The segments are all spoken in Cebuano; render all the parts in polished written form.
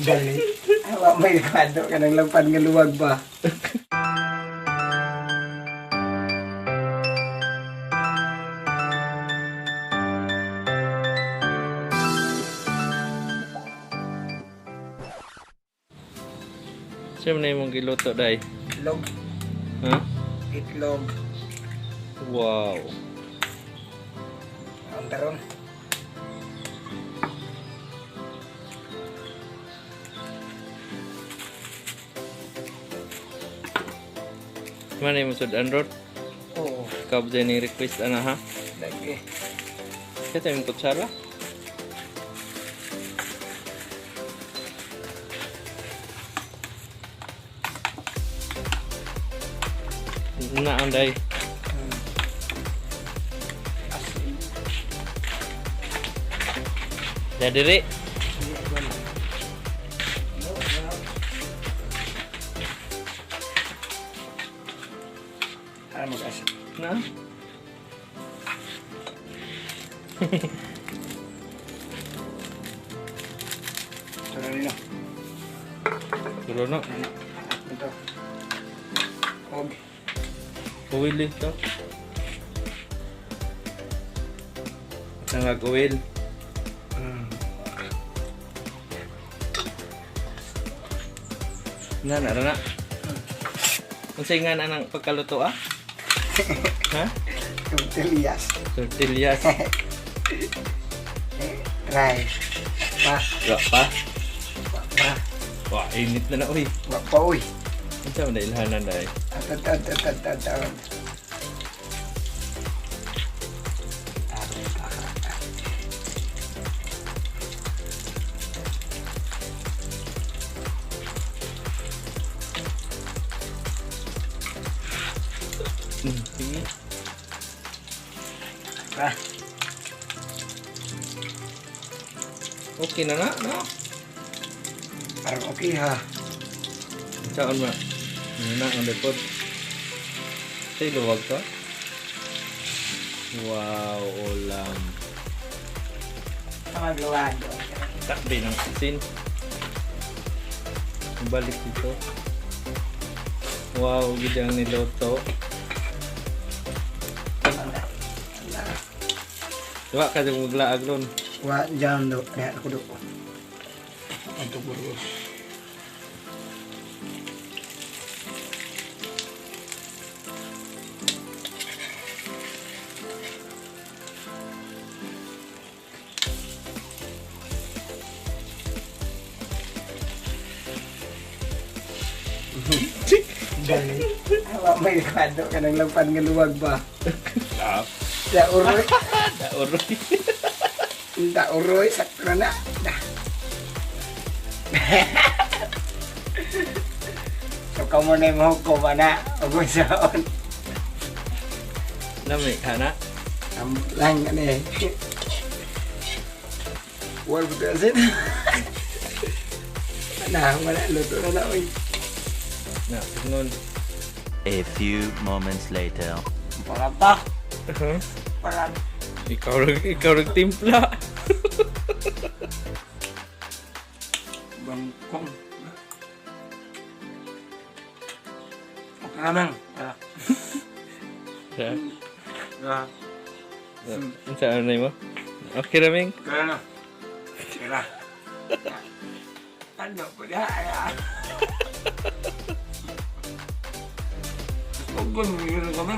Dali. Awa may kado ka ng lampan nga luwag ba? Sino na imong giluto day? Itlog. Ha? Itlog. Wow. Ang taron. Man imong sudan rod? Oo. Ikaw ba ni request ana ha? Lagi. Kita imong kutsara? Na ang day. Asin. Dadiri. Hindi, wala. No, no. Para mag-asin. Na. Sura nila. Tulo no. Ano? Ito. Og. Oil ito. Tangag oil. Na na na. Unsay nga na nang pagkaluto ah? Ha? Tortillas. Tortillas. Eh, try. Pa. Wa pa. Wa pa. Wa init na na oy. Wa pa uy. Unsa man ilhanan dai? At at at at at at at. Sige. Pa. Okay na na, no? Parang okay ha. Saan ba? Ano na ang likod? Say luwag to? Wow, ulam. Pangagluwag. Takbi ng asin. Balik dito. Wow, gid ang niluto. Diba ka yung maglaag ron? Wa jam do. Kaya ako do. Ito burgos. Dali. Awa may kado ka ng lampan nga luwag ba? Ah, Da uroy. daoroy. Da uroy sakto na na. Da. So kamo na mo ko na ug saon. Lami ka na. Am lang ani. Wal ko asin. Na wala luto na na oy. Na, tignon. A few moments later. Para pa. Uh-huh. Para Ikaw rin timpla. bangkong. Okay naman. Ah. Yeah. Ah. Unsa ano na mo? Okay raming. Kaya na. Tira. Ano po na? Huwag ganun kami.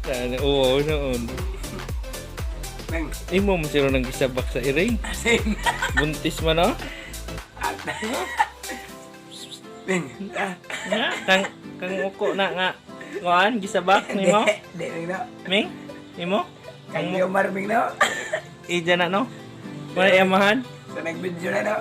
Ano, oo, noon. Meng. Imo mo sila nang gisabak sa iring. Asin. Buntis man oh. Meng. Ah. Nga, kang kang uko na nga. Kuan gisabak nimo? Di, Meng na. Ming? Nimo? Kang Leomar, Meng na. Ija na no? Wala yamahan? Sa nag-video na no.